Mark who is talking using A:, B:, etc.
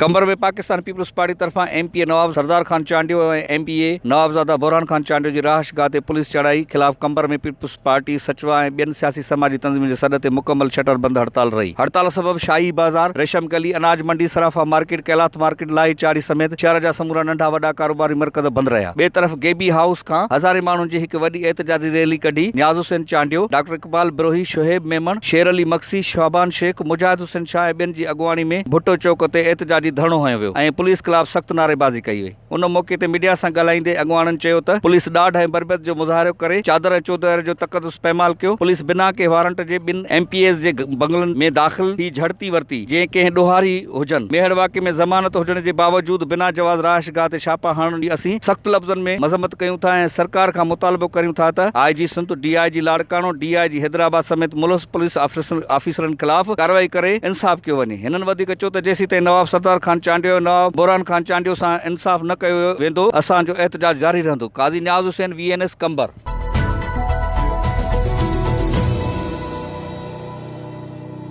A: Qambar ۾ Pakistan peoples party طرفان M P A Nawab Sardar Khan Chandio ۽ M P A Nawabzada Burhan Khan Chandio جي رهائشگاهه تي police چڙهائي خلاف Qambar ۾ peoples party, سچوا ۽ ٻين سياسي سماجي تنظيمن جي سڏ تي مڪمل شٽر بند هڙتال رهي. هڙتال سبب شاهي بازار، ريشم گلي، اناج منڊي، صرافا مارڪيٽ، ڪيلاٿ مارڪيٽ، لاهي چاڙهي سميت شهر جا سمورا ننڍا وڏا ڪاروباري مرڪز بند رهيا. ٻئي طرف غيبي هائوس کان هزارين ماڻهن جي هڪ وڏي احتجاجي ريلي ڪڍي نياز حسين چانڊيو، ڊاڪٽر اقبال بروهي، شعيب ميمڻ، شير علي مگسي، شعبان شيخ، مجاهد حسين شاهه ۽ ٻين جي اڳواڻي ۾ ڀٽو چوڪ تي احتجاجي ڌرڻو هنيو ويو ۽ پوليس خلاف سخت نعريبازي ڪئي وئي. ان موقعي تي ميڊيا سان ڳالهائيندي اڳواڻن چيو ته پوليس ڏاڍ ۽ بربريت جو مظاهرو ڪري چادر ۽ چوڌاري جو تقدس پيمال ڪيو، پوليس بنا ڪنهن وارنٽ جي ٻن ايم پي ايز جي بنگلن ۾ داخل ٿي جهڙتي ورتي، جئين ڪنهن ڏوهاري هجن. ميهڙ واقعي ۾ ضمانت هجڻ جي باوجود بنا جواز رهائشگاهه تي ڇاپا هڻڻ جي اسين سخت لفظن ۾ مذمت ڪيون ٿا ۽ سرڪار کان مطالبو ڪريون ٿا ته I G Sindh, D I G Larkana, D I G Hyderabad سميت ملوث پوليس آفيسرن خلاف ڪارروائي ڪري انصاف ڪيو وڃي. هنن وڌيڪ چيو ته جيسيتائين نواب سردار خان چانڊيو ۽ نواب بوران خان چانڊيو سان انصاف نه ڪيو ويندو اسان جو احتجاج جاري رهندو. Qazi Niaz Hussain, V N S, Qambar.